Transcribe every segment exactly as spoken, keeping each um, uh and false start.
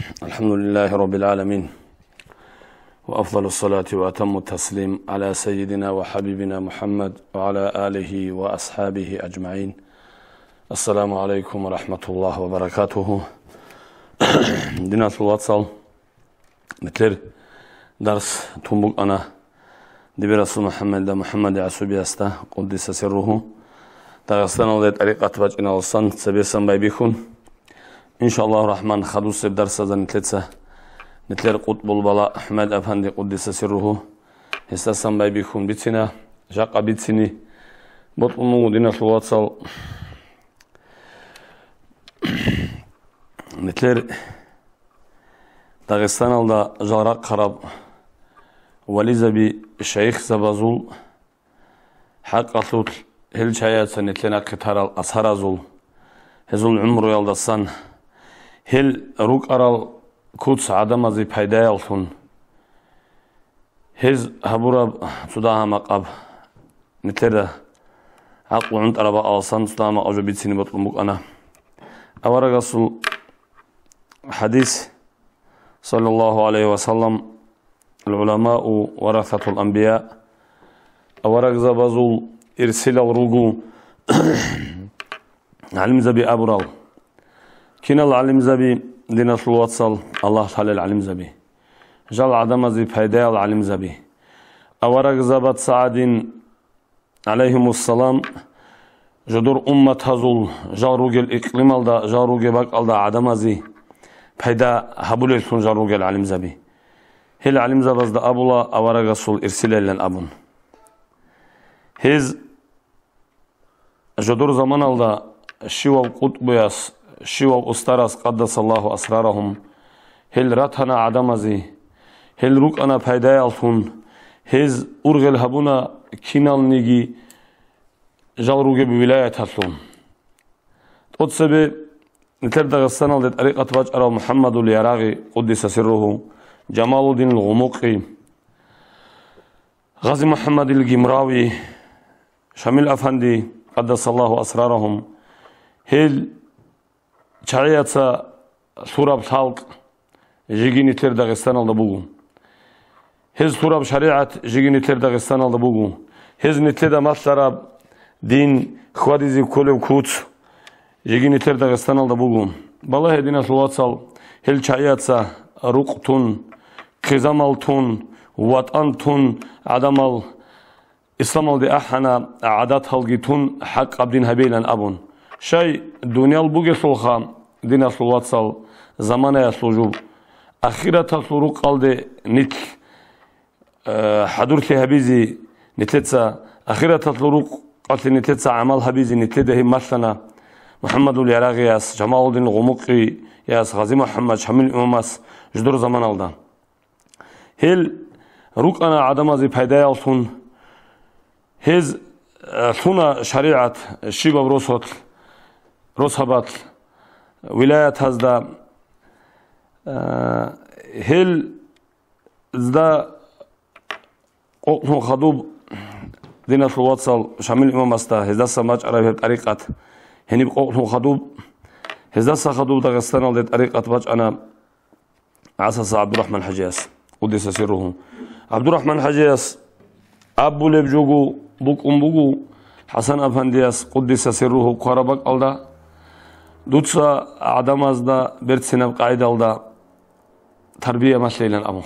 الحمد لله رب العالمين. وأفضل الصلاة وأتم التسليم على سيدنا وحبيبنا محمد وعلى آله وأصحابه أجمعين. السلام عليكم ورحمة الله وبركاته. Диналъул вацал, нилъер дарс тун букӀана дибирасул МухӀаммадида МухӀаммади ГӀасубиясда, къуддиса сирругьу, Дагъистаналде тӀарикъат бачӀиналдасан цебесан байбихьун. Иншаллагьу рахӀман, хадусеб дарсазда нилъеца нилъер къутбул бала АхӀмад-афанди, къуддиса сирругьу, гьесдасан байбихьун бицина, жакъа бицини бокьун буго, диналъул вацал. Нилъер Дагъистаналда жал рахъараб вализаби, шайихзабазул хӀакъалъулъ, гьел чагӀица нилъее нахъе тарал асаразул, гьезул гӀумруялдасан, гьел рукӀарал куц гӀадамазе пайдаяллъун, гьез гьабураб цо дагьа-макъаб нилъеда гӀакълу гӀунтӀараб бакӀалдасан цо дагьа-макъаб жо бицине бокьун букӀана. Аварагасул хӀадис, саллаллагьу гӀалайгьи ва саллам: «Ал-гӀуламау варасатул анбия», аварагзабазул ирсилал руго гӀалимзаби абурал. Кинал гӀалимзаби, диналъул вацал, Аллагь лъалел гӀалимзаби? Жал гӀадамазе пайдаял гӀалимзаби. Аварагзабаца гӀадин, гӀалайгьимуссалам, жодор умматазул жал ругел икълималда, жал ругел бакӀалда гӀадамазе пайда гьабулеллъун жал ругел гӀалимзаби. Гьел гӀалимзабазда абула аварагасул ирсилайилан абун. Гьез жодор заманалда щивав къутӀбуяс, щивав устарас, къаддасаллагьу асрарагьум, гьел ратана гӀадамазе, гьел рукӀана пайдаяллъун, гьез ургъел гьабуна киналниги жал ругеб вилаяталъул. ТӀоцебе нилъер Дагъистаналде тӀарикъат бачӀарав МухӀаммадул Ярагъи, къуддиса сирругьу, Жамалуддин Гъумукъи, Гъази МухӀаммадил Гимрави, Шамил-афанди, къаддасаллагьу асрарагьум, гьел чагӀияца лъураб лъалкъ жеги нилъер Дагъистаналда буго. Гьез лъураб шаригӀат жеги нилъер Дагъистаналда буго. Гьез нилъеда малъараб дин хьвадизе кколеб куц жеги нилъер Дагъистаналда буго. Балагье, диналъул вацал, гьел чагӀияца рукъ тун, хъизамал тун, ватӀан тун гӀадамал исламалде ахӀана, гӀадаталги тун, хӀакъаб дин гьабейилан абун. Щай, дуниял бугелъулха, диналъул вацал, заманаялъул жуб, ахираталъул рукъалде нилъ, э, хӀадурлъи гьабизе нилъеца, ахираталъул рукъалъе нилъеца гӀамал гьабизе нилъеда гьеб малъана МухӀаммадул Ярагъияс, Жамалуддин Гъумукъияс, Гъази МухӀаммад, Шамил имамас жидер заманалда. Гьел рукӀана гӀадамазе пайдаяллъун. Гьез, э, лъуна шаригӀат щибаб росулъ, росабалъ, вилаятазда, э, гьелзда къокълъун хадуб, диналъул вацал, Шамил имамасда, гьездаса бачӀараб гьеб тӀарикъат, гьениб къокълъун хадуб, гьездаса хадуб Дагъистаналде тӀарикъат бачӀана ГӀасаса ГӀабдурахӀман-хӀажияс, къуддиса сирругьу. ГӀабдурахӀман-хӀажияс абулеб жого букӀун буго, ХӀасан-афандияс, къуддиса сирругьу, хъвараб бакӀалда, дуца гӀадамазда берцинаб къагӀидалда тарбия малъейилан абун.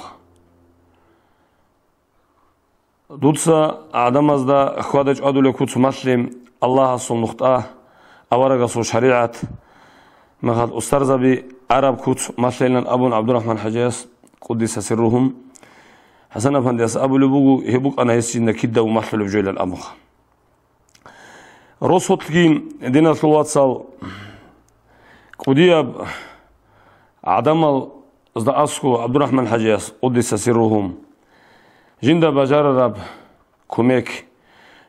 Дуца гӀадамазда хьвада-чӀвадулеб куц малъе, Аллагьасул нухда, аварагасул шаригӀат, мехалъ устарзаби араб куц малъейилан абун ГӀабдурахӀман-хӀажияс, къуддиса сирругьу, ХӀасан-афандияс абулеб буго, гьеб букӀана гьес жинда кидаго малъулеб жойилан абунха. Росулъги, диналъул вацал, кӀудияб гӀадамазда аскӀов ГӀабдурахӀман-хӀажияс, къуддиса сирругьу, жинда бажарараб кумек,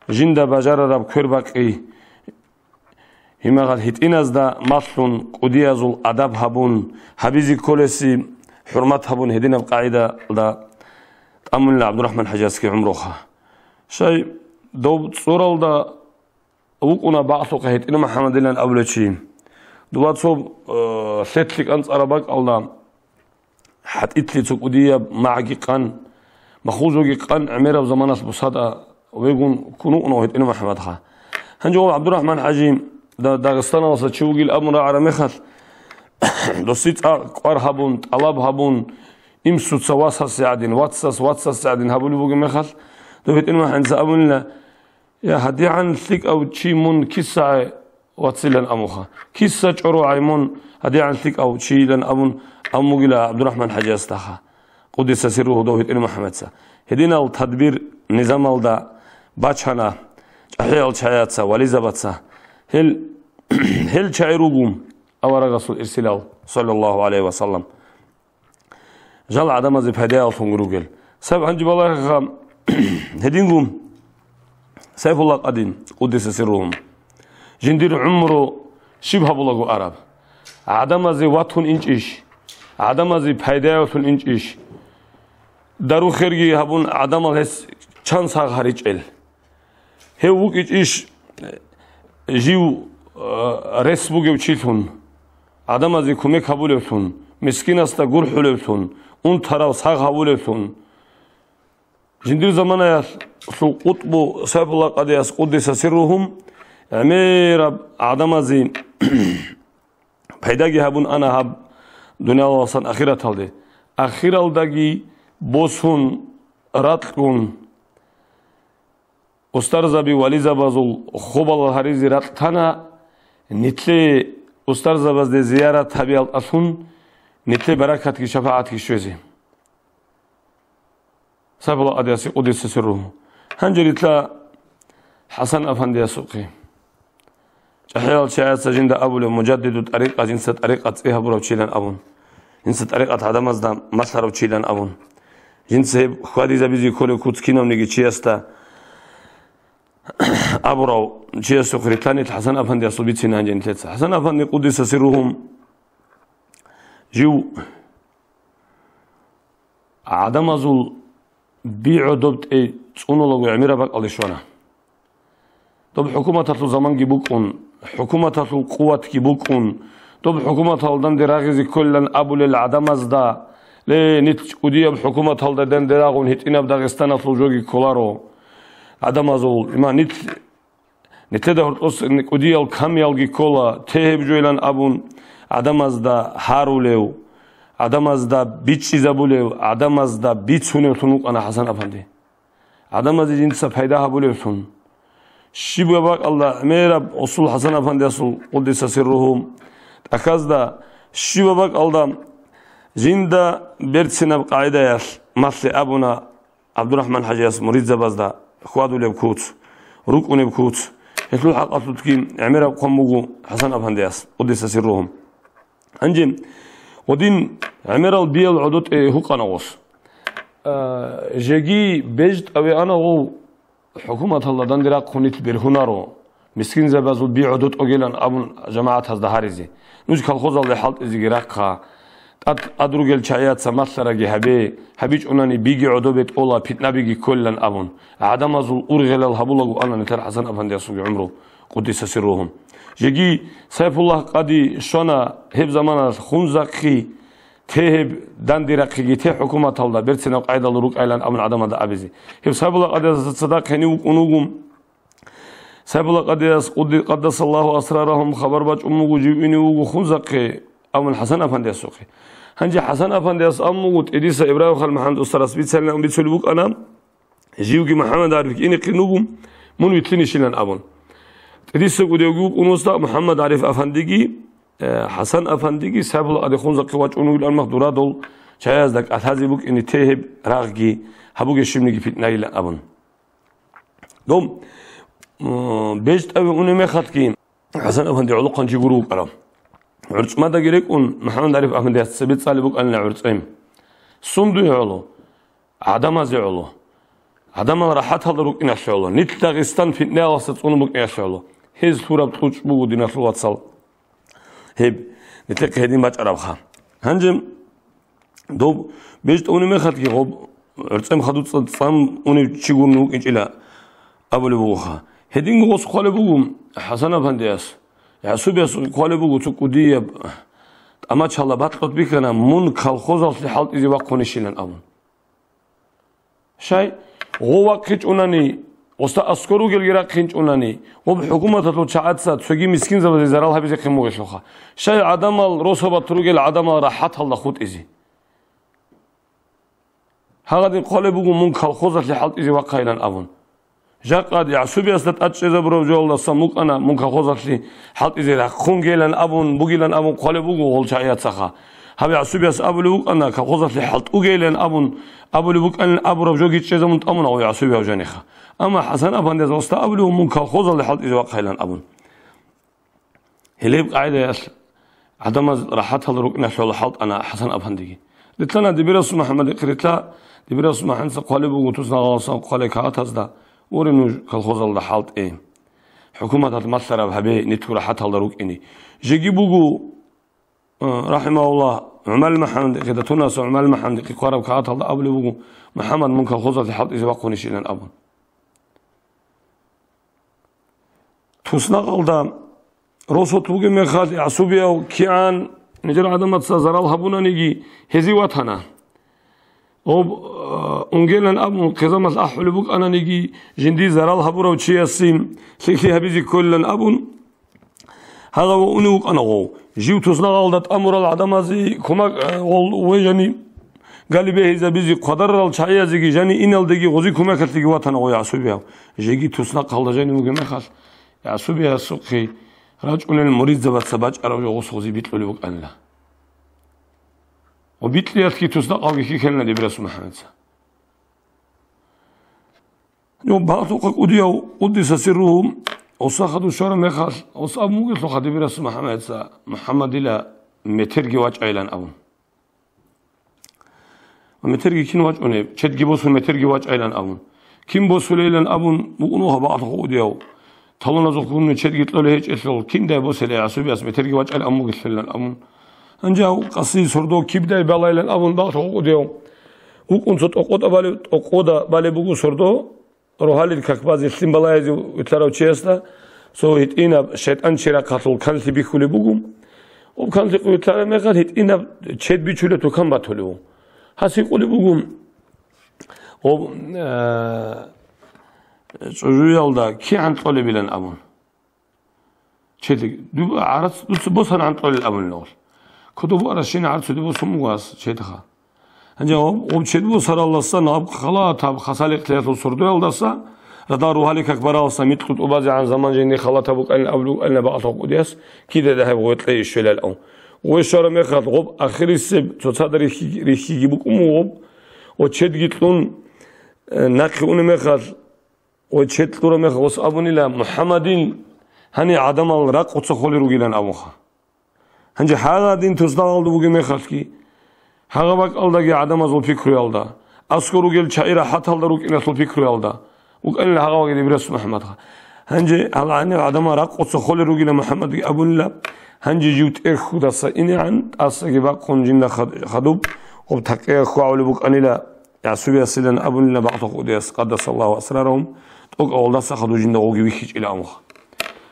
жинда бажарараб квербакъи, гьимагъал гьитӀиназда малъун, кӀудиязул адаб гьабун, гьабизе кколеси хӀурмат гьабун, гьединаб къагӀидалда тӀамунила ГӀабдурахӀман-хӀажиясги гӀумруха. Щай, доб цӀоралда вукӀуна бакълъухъе ГьитӀина МухӀаммадилан абулев чи. Доба цо, э, лъелъи кӀанцӀараб бакӀалда, хӀатӀилъи цо кӀудияб магӀги къан, маххул жоги къан гӀемераб заманалъ бусада вегун ккун вукӀуна гьитӀинав МухӀаммадха. Гьанже гъов ГӀабдурахӀман ХӀажи Да-, Дагъистаналдаса чи вугил абун рагӀараб мехалъ, досие цӀакъ кӀвар гьабун, тӀалаб гьабун, инсуца васасе гӀадин, вацас вацасе гӀадин гьабулеб бугеб мехалъ, дов гьитӀинав МухӀаммадица абунила: «Я, гьадигӀан лъикӀав чи мун кисагӀай вацилан абунха, киса чӀорогӀай мун гьадигӀан лъикӀав чийилан», абун, абун бугила ГӀабдурахӀман ХӀажиясдаха, къуддиса сирругьу, дов гьитӀинав МухӀаммадица. Гьединал тадбир-низамалда бачана чӀахӀиял чагӀаца, вализабаца. Гьел, гьел чагӀи руго аварагасул ирсилал, саллаллагьу гӀалайгьи ва саллам. Жал гӀадамазе пайдаялъун ругел. Саб гьанже балагьеха, гьединго Сайфулла Къади, къуддиса сирругьу, жиндир гӀумру щиб гьабулаго араб? ГӀадамазе ватун инчӀищ? ГӀадамазе пайдаялъун инчӀищ? Дару-херги гьабун гӀадамал гьес чан сагъ гьаричӀел? Гьев вукӀичӀищ жив, э, рес бугев чилъун, гӀадамазе кумек гьабулевлъун, мискинасда гурхӀулевлъун, унтарав сагъ гьавулевлъун? Жиндир заманаялъул къутӀбу Сайфулла Къадияс, къуддиса сирругьу, гӀемераб гӀадамазе пайдаги гьабун ана гьаб дуниялалдасан ахираталде. Ахиралдаги босун, ракьун, устарзаби, вализабазул хобалал гьаризе ракь тана, нилъее устарзабазде зиярат гьабиялдалъун нилъее баракатги шапагӀатги щвезе. Сайфулла Къадиясе, къуддиса сирругьу. Гьанже рилълъа ХӀасан Афандиясухъе. ЧӀахӀиял чагӀаца жинда абулеб, мужаддиду тӀарикъа, жинца тӀарикъат цӀи гьабурав чилан абун. Жинца тӀарикъат гӀадамазда малъарав чилан абун. Жинца гьеб хьвадизабизе кколеб куц кинавниги чиясда абурав чиясухъе рилълъанил ХӀасан Афандиясул бицина гьанже нилъеца. ХӀасан Афанди, къуддиса сирругьу, жив гӀадамазул би гӀодоб тӀей цӀунулаго гӀемераб бакӀалде щвана. Доб хӀукуматалъул заманги букӀун, хӀукуматалъул къуватги букӀун, доб хӀукуматалда данде рагъизе кколилан абулел гӀадамазда: «Ле, нилъ кӀудияб хӀукуматалда данде рагъун гьитӀинаб Дагъистаналъул жоги кколаро». ГӀадамазул, има, нилъ Нилъеда гьоркьос кӀудиял камиялги ккола, те гьеб жойилан абун, гӀадамазда гьарулев, гӀадамазда бичӀчӀизабулев, гӀадамазда бицуневлъун вукӀана ХӀасан Афанди. ГӀадамазе жинца пайда гьабулевлъун. Щибаб бакӀалда гӀемераб гъосул ХӀасан Афандиясул, къуддиса сирругьу, тӀахьазда, щибаб бакӀалда жинда берцинаб къагӀидаялъ малъе абуна, ГӀабдурахӀман ХӀажияс муридзабазда хьвадулеб куц, рукӀунеб куц, гьелъул хӀакъалъулъги гӀемераб хъван буго ХӀасан Афандияс, къуддиса сирругьу. Гьанже гъодин гӀемерал биял гӀодотӀе гьукъана гъос. А, жеги бежтӀаве ана гъов хӀукуматалда данде рахъун нилъ бергьунаро. Мискинзабазул би гӀодотӀогилан абун жамагӀатазда гьаризе. Нуж колхозалде хӀалтӀизеги рахъа. ТӀад-, тӀад ругел чагӀияца малъараги гьабе, гьабичӀунани биги гӀодобе тӀола, питнабиги кколилан абун, гӀадамазул ургъелал гьабулаго ана нилъер ХӀасан Афандиясулги гӀумру, къуддиса сирругьу. Жеги Сайфуллагь Къади щвана гьеб заманалъ хунзахъи, те гьеб дандирахъиги те хӀукуматалда берцинаб къайдал рукӀайилан абун гӀадамазда абизе. Гьеб Сайфуллагь Къадиясда цадахъ гьенив вукӀун вуго. Сайфулла Къадияс, къудди-, къаддасаллагьу асрарагьум, хабар бачӀун буго, жив ине вуго хунзахъе, абун ХӀасан Афандиясухъе. Гьанже ХӀасан Афандияс абун буго, тӀедиса Ибрагьим Халмухьаммад устарас бицалилан бицулеб букӀана, живги МухӀаммад ГӀарифги инехъин вуго, мун вилълъинищилан абун. ТӀедиса кӀудиявги вукӀун уста МухӀаммад ГӀариф Афандиги, э, ХӀасан Афандиги Сайфулла Къади хунзахъе вачӀун вугилан мах дурадул чагӀазда кӀалъазе букӀине те гьеб рагъги, гьабуге щибниги питнайилан абун. Дом, м, бежтӀаве унеб мехалъги, ХӀасан Афанди гӀолохъанчи гуро вукӀарав. ГӀурцӀмадаги рекӀун, МухӀаммад ГӀариф Ахмадияс цебе цӀалеб букӀанила гӀурцӀем. Сунде гӀоло? ГӀадамазе гӀоло. ГӀадамал рахӀаталда рукӀиналъе гӀоло. Нилъ Дагъистан питнаялдаса цӀунун букӀиналъе гӀоло. Гьез лъураб кьучӀ буго, диналъул вацал. Гьеб, нилъехъе гьедин бачӀарабха. Гьанже доб бежтӀа унеб мехалъги гъоб гӀурцӀем хадуб цӀа-, цӀан унев чи гурони вукӀинчӀила абулеб бугоха. Гьединго гъос хъвалеб буго ХӀасан Афандияс. ГӀасубияс хъвалеб буго цо кӀудияб, Амма чала бакьулъ бихьана, мун колхозалъе хӀалтӀизе вахъунищилан абун. Щай, гъов вахъинчӀунани, гъосда аскӀор ругелги рахъинчӀунани, гъоб хӀукуматалъул чагӀаца цоги мискинзабазе зарал гьабизехъин бугелъулха. Щай, гӀадамал, росабат ругел гӀадамал рахӀаталда хутӀизе. Гьагъадин хъвалеб буго мун колхозалъе хӀалтӀизе вахъайилан абун. Жакъа ГӀасубиясда тӀад чӀезабураб жоялдасан букӀана мун колхозалъе хӀалтӀизе рахъунгейилан абун, бугилан абун хъвалеб буго гъол чагӀияцаха. Гьаб ГӀасубияс абулеб букӀана колхозалъе хӀалтӀугейилан абун, абулеб букӀанин абураб жоги чӀезабун тӀамуна гъой ГӀасубияв жаниха. Амма ХӀасан-афандияс гъосда абулеб мун колхозалде хӀалтӀизе вахъайилан абун. Гьелеб къагӀидаялъ гӀадамаз рахӀатал рукӀиналъула хӀалтӀана ХӀасан-афандиги. Рилълъана Дибирасул МухӀаммадихъе, рилълъа, Дибирасул МухӀаммадица хъвалеб буго туснагъаласан хъвале кагъатазда, уре нуж колхозалда хӀалтӀе. ХӀукуматалъ малъараб гьабе, нилъго рахӀаталда рукӀине. Жеги буго, э, рахӀимагьуллагь, ГӀумал МухӀаммадихъе, Датунаса ГӀумал МухӀаммадихъе хъвараб кагъаталда абулеб буго, МухӀаммад, мун колхозалъе хӀалтӀизе вахъунищилан абун. Туснакъалда росулъ бугеб мехалъ, ГӀасубияв кигӀан нижер гӀадамаца зарал гьабунаниги, гьезие ватана. Гъоб, а, унгелан абун, хъизамалъ ахӀулеб букӀананиги, жиндие зарал гьабурав чиясе лъикӀлъи гьабизе кколилан абун, гьагъав унев вукӀана гъов. Жив туснакъалда тӀамурал гӀадамазе кумак, а, гъол ве жани, Гали бегьизабизе хъвадарал чагӀиязеги жани иналдеги гъози кумекалъеги ватана гъой ГӀасубияв. Жеги туснахъалда жани вугеб мехалъ, ГӀасубиясухъе рачӀунел муридзабаца бачӀараб жо гъос гъози бикьулеб букӀанила. Ва бикьиялъги туснахъалги хьихьана Дибирасул МухӀаммадица. Ну, багьлъухъа кӀудияв, къуддиса сирругьу, гъоса хадув щвараб мехалъ, гъос абун бугелъулха Дибирасул МухӀаммадица, МухӀаммадила метерги вачӀайилан абун. Ва метерги кин вачӀунеб? Чедги босун метерги вачӀайилан абун. Кин босулейилан абун букӀун вуха багьлъухъа кӀудияв. Талоназухъ гьунну чедги кьолей гьечӀелъул, киндай босилей ГӀасубияс метерги вачӀайилан абун бугелъулилан абун. Гьанже гьав къаси сордо кибдай балайилан абун багьлъухъа кӀудияв. ВукӀун цо тӀокъода балеб, тӀокъода балеб буго сордо, рогьалил как базе лъим балагьизе вилълъарав чиясда цо гьитӀинаб шайтӀан черахъалъул канлъи бихьулеб буго. Гъоб канлъи вилълъараб мехалъ гьитӀинаб чед бичулеб тукан батулев. Гьас гьикъулеб буго, гъоб, э, чӀужуялда кигӀан кьолебилан абун. Чед, дуб-, гӀарац дуца босаргӀан кьолел абунила гъолъ. Кодоб аращина гӀарцуде босун буго гьас чедха. Гьанже гъоб, гъоб чед босаралдасан гьаб халатаб хасалихълъиялъул сордоялдаса, радал рогьалил как баралдаса микьго тӀубазегӀан заман жиндир халатаб букӀанин абулеб букӀанила багьлъухъа кӀудияс, кида дагьаб гъой кьей ищвелал ав. Гъой щвараб мехалъ гъоб ахирисеб цоцазда рихьи-, рихьиги букӀун буго гъоб, ва чедги кьун, э, нахъе унеб мехалъ, Ва чед кьураб мехалъ гъос абунила, МухӀаммадил гьанир гӀадамал ракъуца холел ругилан абунха. Гьанже гьагъадин туснагъалда бугеб мехалъги, гьагъа бакӀалдаги гӀадамазул пикруялда, аскӀор ругел чагӀи рахӀаталда рукӀиналъул пикруялда вукӀанила гьагъаваги Дибирасул МухӀаммадха. Гьанже гьал гьанир гӀадамал ракъуца холел ругилан МухӀаммадги абунила, гьанже жив тӀерхьудаса инегӀан тӀасаги бахъун жинда хад-, хадуб гъоб такъия хьвагӀулеб букӀанила. ГӀасубиясилан абунила багьлъухъа кӀудияс, къаддасаллагьу асрарагьум, тӀокӀавалдаса хадув жинда гъоги вихьичӀила амуха.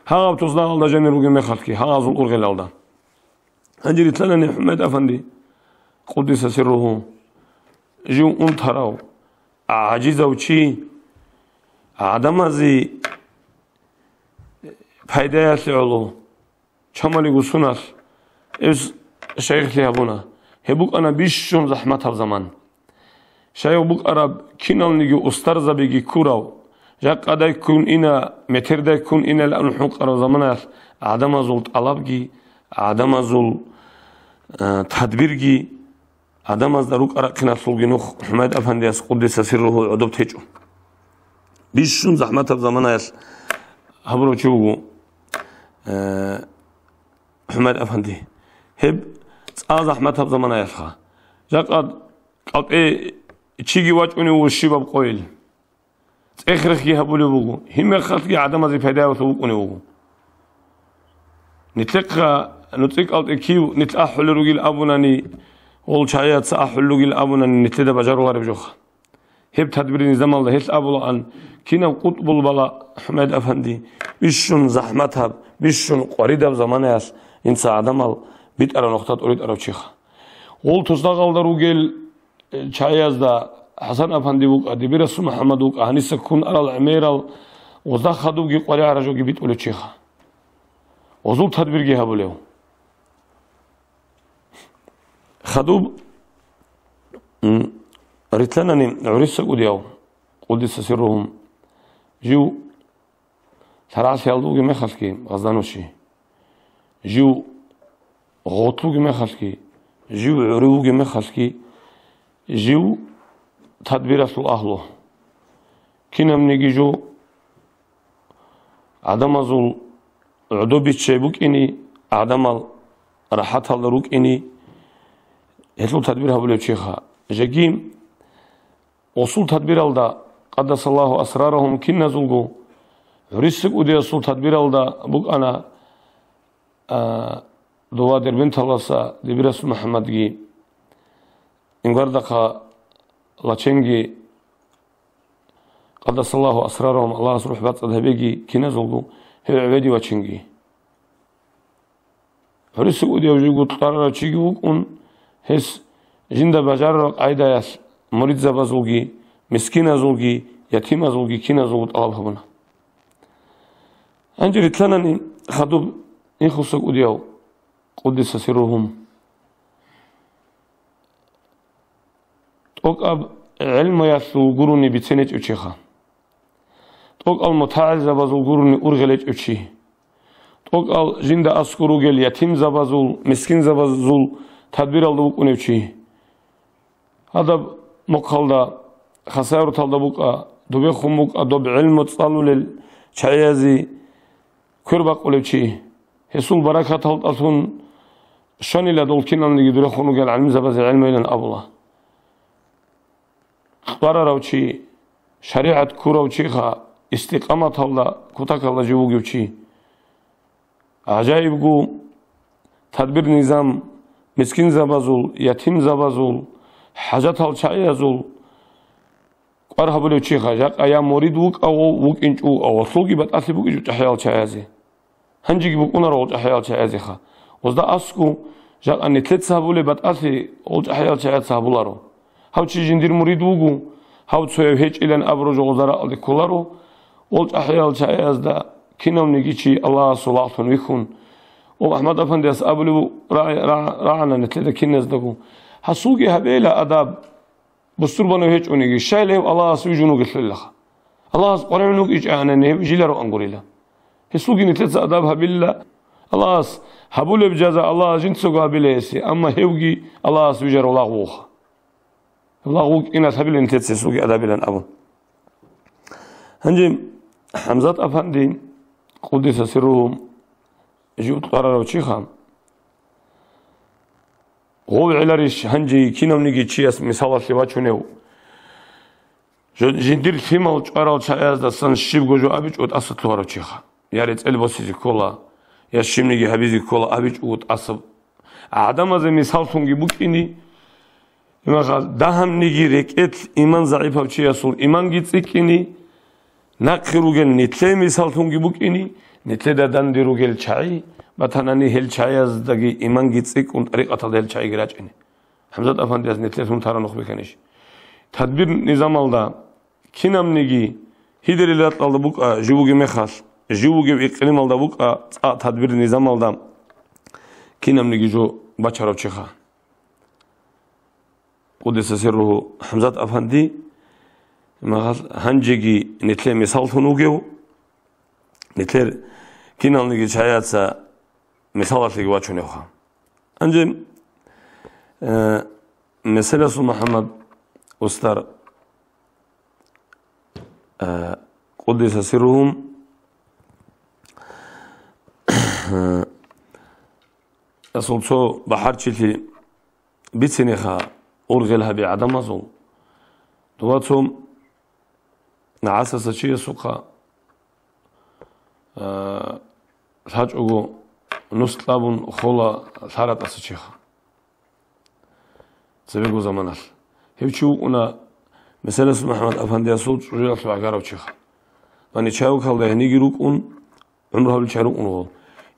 Гьагъаб туснагъалда жанир ругеб мехалъги, гьагъазул ургъелалда. Гьанже рилълъанани ХӀумед-афанди, къуддиса сирругьу, жив унтарав, гӀажизав чи, гӀадамазе пайдаялъе гӀоло, чамалиго суналъ, эс шайихлъи гьабуна. Гьеб букӀана бищун захӀматаб заман. Шайих букӀараб киналниги устарзабиги ккурав, жакъадай ккун ина, метердай ккун инал ан хӀукъараб заманаялъ гӀадамазул тӀалабги, гӀадамазул, э, тадбирги, гӀадамазда рукӀа-рахъиналъулги нух ХӀумед-афандияс, къуддиса сирругьу, гӀодоб течӀо. Бищун захӀматаб заманаялъ гьабурав чи вуго, э, ХӀумед-афанди. Гьеб цӀа захӀматаб заманаялъха. Жакъа кӀалтӀе чиги вачӀунев вуго щибаб къойил. ЦӀех-рехги гьабулев вуго, гьеб мехалъги гӀадамазе пайдаялъув вукӀунев вуго. Нилъехъа нуцӀи кӀалтӀе кив нилъ ахӀулел ругел абунани, гъол чагӀияца ахӀулел ругел абунани нилъеда бажарулареб жоха. Гьеб тадбир низамалда гьелъ абулаан, кинав къутӀбул бала ХӀумед-афанди, бищун захӀматаб, бищун къваридаб заманаялъ инца гӀадамал битӀараб нухда тӀоритӀарав чиха. Гъул тусдагъалда ругел, э, чагӀиязда ХӀасан-афанди вукӀа, Дибирасул МухӀаммад вукӀа, гьаниса ккун арал гӀемерал гъозда хадубги къваригӀараб жоги битӀулев чиха. Гъозул тадбирги гьабулев. Хадуб, м, рилълъанани гӀуриса кӀудияв, къуддиса сирругьум, жив лъарагӀлъиялда вугеб мехалъги гъазданущи, жив гъотлъ вугеб мехалъги, жив гӀурив вугеб мехалъги, жив тадбиралъул агьлу. Кинабниги жо гӀадамазул гӀодобиччай букӀини, гӀадамал рахӀаталда рукӀини, гьелъул тадбир гьабулев чиха. Жеги гъосул тадбиралда, къаддасаллагьу асрарагьум, киназулго гӀуриса кӀудиясул тадбиралда букӀана, а, дова Дербенталаса Дибирасул МухӀаммадги, Ингвардахъа Лаченги, къаддасаллагьу асрарагьум, Аллагьас рухӀ бацӀцӀад гьабеги, киназулго гьев гӀебеди вачинги. ГӀуриса кӀудияв жиго кьварарав чиги вукӀун, гьес жинда бажарараб къагӀидаялъ муридзабазулги, мискиназулги, ятимазулги киназулго тӀалаб гьабуна. Гьанже рилълъанани хадуб Ихуса кӀудияв, къуддиса сирругьум. ТӀокӀаб гӀелмуялъул гурони бицинечӀев чиха. ТӀокӀал мутагӀилзабазул гурони ургъелечӀев чи. ТӀокӀал жинда аскӀор ругел ятимзабазул, мискинзабазул тадбиралда вукӀунев чи. Гьадаб мухъалда, Хасавюрталда букӀа, дубехун букӀа доб гӀелму цӀалулел чагӀиязе квер бакъулев чи. Гьесул баракаталдалъун щванила дол киналниги дурехун ругел гӀалимзабазе гӀелмуилан абула. Кьварарав чи, шаригӀат ккурав чиха, истикъаматалда кутакалда жив вугев чи. ГӀажаибгу, тадбир-низам мискинзабазул, ятимзабазул, хӀажатал чагӀиязул кӀвар гьабулев чиха, жакъа я мурид вукӀа, вукӀинчӀо, гъолъулги батӀалъи букӀинчӀо чӀахӀиял чагӀиязе. Гьанжеги букӀунаро гъол чӀахӀиял чагӀиязеха. Гъозда аскӀу, жакъа нилъеца гьабулеб батӀалъи гъол чӀахӀиял чагӀияца гьабуларо. Гьав чи жиндир мурид вуго, гьав цояв гьечӀилан абураб жо гъозда ракӀалде кколаро, гъол чӀахӀиял чагӀиязда кинавниги чи Аллагьасул лагълъун вихьун. О, АхӀмад-афандияс абулев ра-, ра-, рагӀана нилъеда киназдаго: «Гьасулги гьабейила адаб». Бусурбанав гьечӀониги, щайила гьев Аллагьас вижун вугелъулилаха. Аллагьас къваригӀун вукӀинчӀани гьев жилароан гурила. Гьесулги нилъеца адаб гьабила. Аллагьас гьабулеб жаза Аллагьас жинцаго гьабила гьесие, амма гьевги Аллагьас вижарав лагъ вуха. Лагъ вукӀиналъ гьабила нилъеца гьесулги адабилан абун. Гьанже ХӀамзат афанди, къуддиса сирругьу, жив кьварарав чиха. Гъов гӀеларищ гьанже кинавниги чияс мисалалъе вачунев? Жо-, жиндир лъимал чӀварал чагӀаздасан щибго жо абичӀо тӀаса лъугьарав чиха. Я рецӀел босизе ккола, я щибниги гьабизе ккола абичӀо тӀаса. ГӀадамазе мисаллъунги букӀини, Имаха дагьабниги рекӀелъ иман загӀипав чиясул иманги цӀикӀкӀини, нахъе ругел нилъее мисаллъунги букӀини, нилъеда данде ругел чагӀи батанани гьел чагӀияздаги иманги цӀикӀкӀун тӀарикъаталда гьел чагӀиги рачӀине. ХӀамзат афандияс нилъелъун тараб нух бихьанищ? Тадбир-низамалда кинабниги, гьидерил ракьалда букӀа жив вугеб мехалъ, жив вугеб икълималда букӀа цӀакъ тадбир-низамалда кинабниги жо бачарав чиха. Къуддиса сирругьу ХӀамзат афанди, магъал гьанжеги нилъее мисаллъун вугев, нилъер киналниги чагӀияца мисалалъеги вачуневха. Гьанже, э, Меселасул МухӀаммад устар, э, къуддиса сирругьу, э, асул цо бахӀарчилъи бицинеха ургъел гьаби гӀадамазул. Дова цо нагӀасаса чиясухъа, а, лъачӀого нус кьабун хола лъаратӀаса чиха. Цебего заманалъ. Гьев чи вукӀуна, Меселасул МухӀаммад афандиясул чӀужуялъ вагӀгарав чиха. Ва нечаевкалда гьениги рукӀун, гӀумру гьабулел чагӀи рукӀун вуго.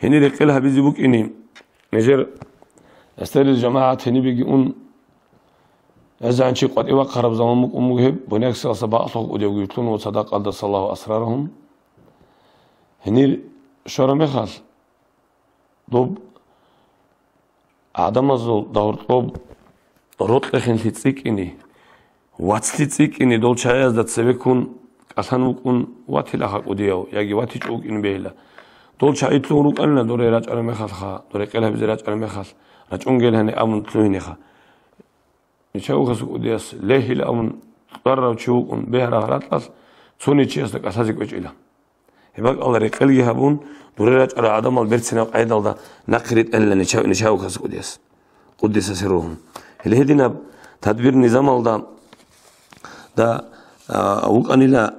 Гьенир рекъел гьабизе букӀине, нижер Эстерил жамагӀат гьенибеги ун, гӀезегӀан чи къватӀивахъараб заман букӀун буго гьеб, буняксаласа бакълъухъ кӀудиявги вутлъун ва цадакъалдаса Аллагьу асрарагьум. Гьенир щвараб мехалъ, доб гӀадамазул дагьуртӀоб рокьихъинлъи цӀикӀкӀине, вацлъи цӀикӀкӀине дол чагӀазда цебеккун кӀалъан вукӀун ватилаха кӀудияв, яги ватичӀо вукӀин бегьила. Дол чагӀи лъугьун рукӀанила доре рачӀараб мехалъха, доре къел гьабизе рачӀараб мехалъ, рачӀунгел гьаниб абун лъугьинеха. Нечаухъас кӀудияс легьила абун кьварав чи вукӀун бегьараб гьаракьалъ цо нечиясда кӀалъазе кӀвечӀила. Гьеб бакӀалда рекъелги гьабун, дуре рачӀарал гӀадамал берцинаб къайдалда нахъе ритӀанила неча-, нечаухъас кӀудияс. Къуддиса сирругьу. Гьеле гьединаб тадбир-низамалда да, а, вукӀанила,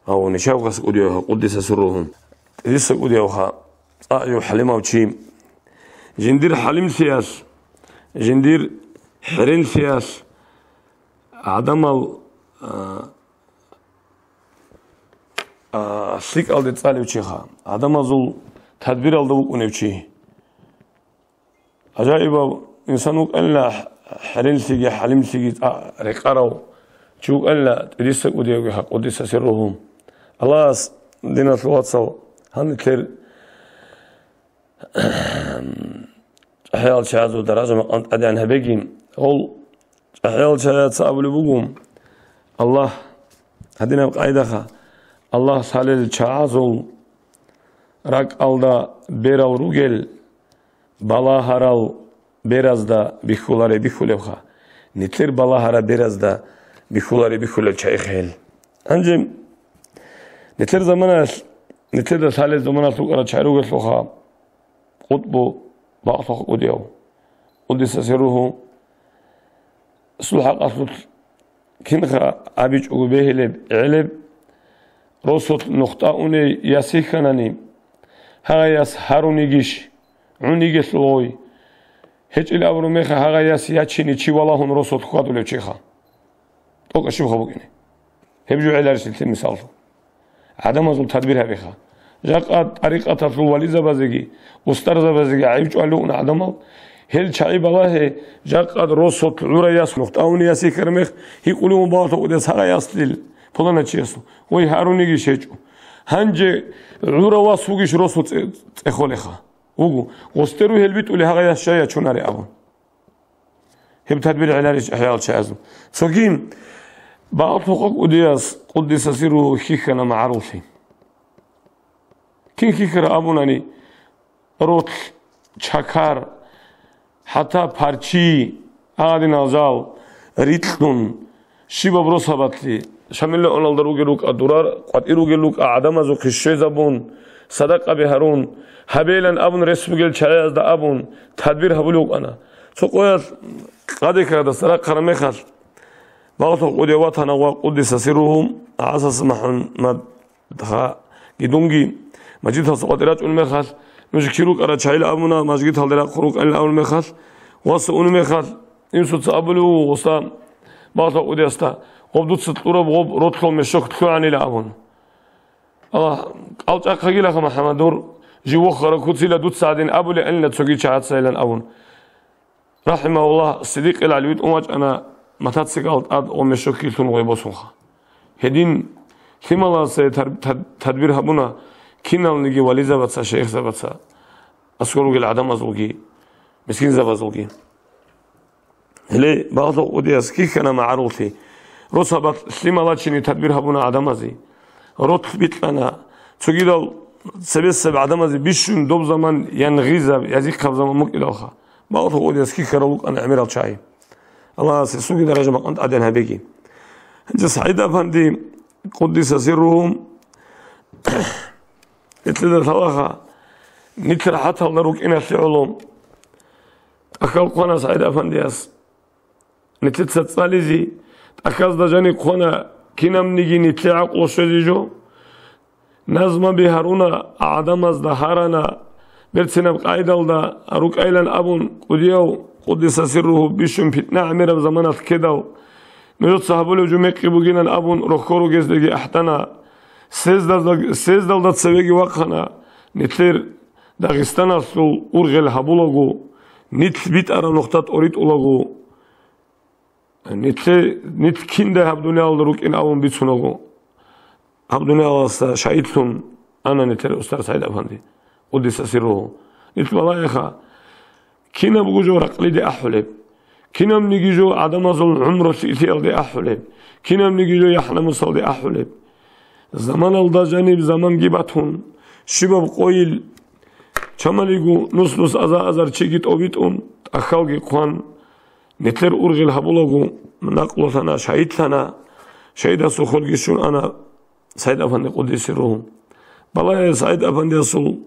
ав нечаухъас кӀудияв, къуддиса сирругьу. Диса кӀудиявха, цӀакъ жив хӀалимав чи. Жиндир хӀалимлъиялъ, жиндир хӀеренлъиялъ гӀадамал, а, а, лъикӀалде цӀалев чиха, гӀадамазул тадбиралда вукӀунев чи. ГӀажаибав инсан вукӀанила хӀеренлъиги хӀалимлъиги цӀа-, рекъарав чи вукӀанила, тӀедиса кӀудиявги гьа, къуддиса сирругьу. Аллагьас, диналъул вацал, гьанилъер ЧӀахӀиял чагӀазул даража-макъам тӀадегӀан гьабеги, гьол чӀахӀиял чагӀаца абулеб буго, Аллагь, гьадинаб къайдаха, Аллагь лъалел чагӀазул ракӀалда берал ругел балагьарал беразда бихьулареб бихьулебха, нилъер балагьараб беразда бихьулареб бихьулел чагӀихъ гьел. Гьанже нилъер заманаялъ, нилъеда лъалел заманалъ рукӀарал чагӀи ругелъулха, къутбу бакълъухъ кӀудияв, къуддиса сирругьу, асул хӀакъалъулъ кинха абичӀого бегьилеб гӀелеб, росулъ нухда уней яс йихьанани, гьагъай яс гьарунигищ, гӀунигелъул гъой? ГьечӀил абураб мехалъ гьагъай яс ячине чи валагьун росулъ хьвадулев чиха. ТӀокӀаб щибха букӀине. Гьеб жо гӀеларищ нилъер мисаллъун? ГӀадамазул тадбир гьабиха. Жакъа тӀарикъаталъул вализабазеги, устарзабазеги гӀайиб чӀвалев вукӀун гӀадамал, гьел чагӀи балагье, жакъа росулъ гӀурай яс нухда уней яс йихьараб мех, гьикъулев вун балагьулъ кӀудияс гьагъай яслъил пуланав чиясул, гъой гьарунигищ гьечӀо. Гьанже гӀурав вас вугищ росул цӀе-, цӀехолеха? Вуго, гъосде ругьел битӀулей гьагъай яс щай ячунаре абун. Гьеб тадбир гӀеларищ гӀеларал чагӀазул. Цоги бакълъухъ кӀудияс, къуддиса сирругьу, хьихьана магӀаруллъи. Кин хьихьараб абунани, ролъ, чакар, хӀатта парчи, гьадинал жал рикьун, щибаб росабалъе, Шамилла оналда ругел рукӀа дурар, къватӀир ругел рукӀа гӀадамазухъе щвезабун, садакъаби гьарун, гьабейилан абун рес бугел чагӀазда абун, тадбир гьабулев вукӀана. Цо къоялъ къадикарадаса рахъараб мехалъ, бакълъухъ кӀудияв ватана ва къуддиса сирругьу, ГӀасас МухӀаммад Ха, гидунги мажгиталъа къватӀир рачӀун мехалъ, нуж кир рукӀарал чагӀил абуна, мажгиталде рахъун рукӀанил абун мехалъ, васа ун мехалъ, инсуца абулев вуго, уста, бакълъа кӀудиясда, гъоб дуца кьураб гъоб ролъул мешок лъугӀанила абун. Аллагь, кӀалчӀахъагилаха, МухӀаммад, дур жив вохараб куцила дуца гьадин абулеб гӀелина цоги чагӀацайилан абун. РахӀимагьуллагь, Сидикъил ГӀали витӀун вачӀана мотоцикл тӀад ва мешокилъун гъой босунха. Гьедин лъималасе тар-, тад-, тадбир гьабуна киналниги вализабаца, шайихзабаца, аскӀор ругел гӀадамазулги, мискинзабазулги. Гьеле багьлъухъ кӀудияс хьихьана магӀаруллъи, росабалъ лъималачине тадбир гьабуна гӀадамазе. Ролъ бикьана, цогидал цебесеб гӀадамазе бищун доб заман янгъизаб, язихъаб заман букӀиналха. Балагьун гъодияс хьихьарал рукӀана гӀемерал чагӀи. Аллагьас гьесулги даража-макъам тӀадегӀан гьабеги. Гьанже СагӀид-апанди, къуддиса сирругьу, гьелъидал лъалаха, нилъер хӀаталда рукӀиналъе гӀоло тӀахьал хъвана СагӀид-апандияс. Нилъеца цӀализе, тӀахьазда жаниб хъвана, кинабниги нилъее гӀакълу щвезе жо. Назмаби гьаруна, гӀадамазда гьарана, берцинаб къайдалда рукӀайилан абун, кӀудияв, къуддиса сирругьу, бищун питна гӀемераб заманалъ ккедал, нужеца гьабулеб жо мекъи бугилан абун, рохьо ругездаги ахӀдана. Съездазда-, съездалда цевеги вахъана, нилъер Дагъистаналъул ургъел гьабулаго, Нилъ битӀараб нухда тӀоритӀулаго, нилъе-, нилъ киндай гьаб дуниялалда рукӀин абун бицунаго, гьаб дуниялалдаса шагьидлъун ана нилъер устар СагӀид-афанди, къуддиса сирругьу. Нилъ балагьеха, кинабго жо ракълиде ахӀулеб, кинабниги жо гӀадамазул гӀумру лъикӀлъиялде ахӀулеб, кинабниги жо яхӀ-намусалде ахӀулеб. Заманалда жаниб заманги батун, щибаб къойил чамалиго нус-нус аза-азар чиги тӀобитӀун, тӀахьалги хъван, нилъер ургъел гьабулаго, накълулъана, шагьидлъана, шагьидасул хвелги щун ана СагӀид-афанди, къуддиса сирругьу. Балагье, СагӀид-афандиясул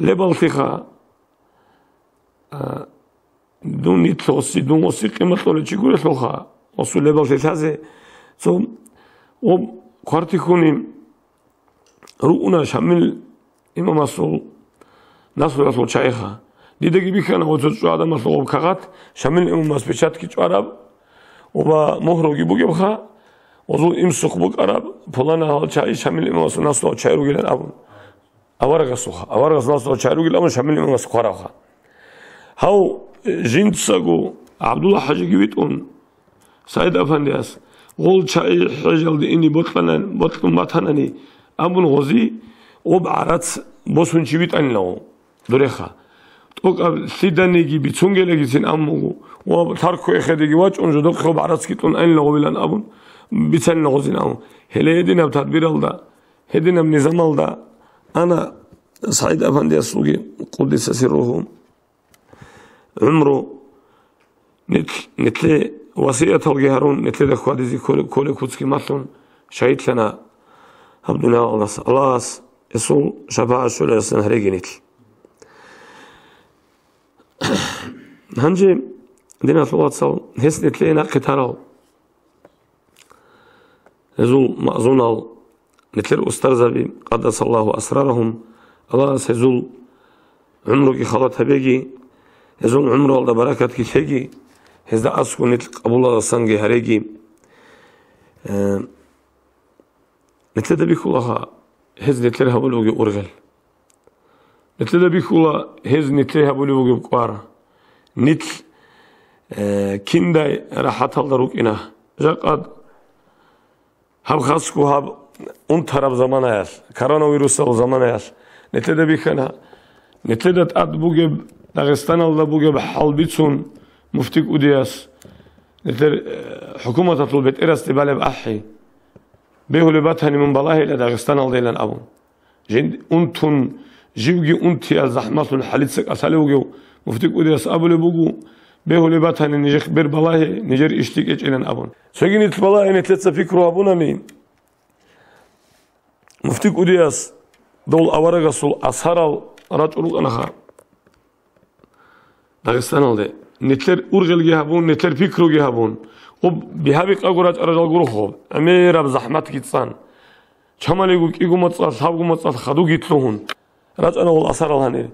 лебаллъиха, а, дун нилъ гъоси, дун гъоси къимат кьолев чи гурелъулха, гъосул лебаллъи лъазе. Цо, гъоб хъвартихьуни ругьуна Шамил имамасул наслуялъул чагӀиха. Дидаги бихьана гъоцо чӀу адамалъул гъоб кагъат, Шамил имамас печатги чӀвараб ва мухӀруги бугебха, гъозул имсухъ букӀараб, пулана гьал чагӀи Шамил имамасул наслуялъул чагӀи ругилан абун. Аварагасулха, аварагасул наслуялъул чагӀи ругилан абун Шамил имамас хъварабха. Гьав, э, жинцаго ГӀабдулла ХӀажиги витӀун, СагӀид-афандияс, гъол чагӀи хӀежалде ине бокьана-, бокьун батанани абун гъози, гъоб гӀарац босун чи витӀанилаго дуреха. ТӀокӀаб лъиданиги бицунгелагицин абун буго, ва лъархъу эхедеги вачӀун жодохъе гъоб гӀарацги кьун анилаговилан абун бицанила гъозин абун. Гьеле гьединаб тадбиралда, гьединаб низамалда ана СагӀид-афандиясулги, къуддиса сирругьу. ГӀумру, нилъ-, нилъе васияталги гьарун, нилъеда хьвадизе кколеб, кколеб куцги малъун, шагьидлъана гьаб дуниялалдаса. Аллагьас гьесул шапагӀат щоларасан гьареги нилъ. Гьанже, диналъул вацал, гьес нилъее нахъе тарал, гьезул маъзунал, нилъер устарзаби, къаддасаллагьу асрарагьум, Аллагьас гьезул гӀумруги халат гьабеги, гьезул гӀумруялда баракатги лъеги, гьезда аскӀун нилъ къабулалдасанги гьареги. Э, нилъеда бихьулаха гьез нилъер гьабулев вугев ургъел. Нилъеда бихьула гьез нилъее гьабулев вугев кӀвар. Нилъ, э, киндай рахӀаталда рукӀина. Жакъад гьаб хасго гьаб унтараб заманаялъ, коронавирусал заманаялъ нилъеда бихьана. Нилъеда тӀад бугеб, Дагъистаналда бугеб хӀал бицун муфти кӀудияс, нилъер, э, хӀукуматалъул бетӀерасде балеб ахӀи, бегьулеб батани мун балагьила Дагъистаналдайилан абун. Жин унтун, живги унтиялъ захӀмалъун хӀалица кӀалъалев вугев муфти кӀудияс абулеб буго, бегьулеб батани нижехъ бер балагье, нижер иш лъикӀ гьечӀилан абун. Цоги нилъ балагье, нилъеца пикру гьабунани, муфти кӀудияс дов аварагасул асарал рачӀун рукӀанаха. Дагъистаналде. Нилъер ургъелги гьабун, нилъер пикруги гьабун. Гъоб бигьа-бикъаго рачӀарал жал гурохъо, гӀемераб захӀматги цӀан. Чамалиго кӀиго моцӀалъ, лъабго моцӀалъ хадуги лъугьун. РачӀана гъол асарал гьанир.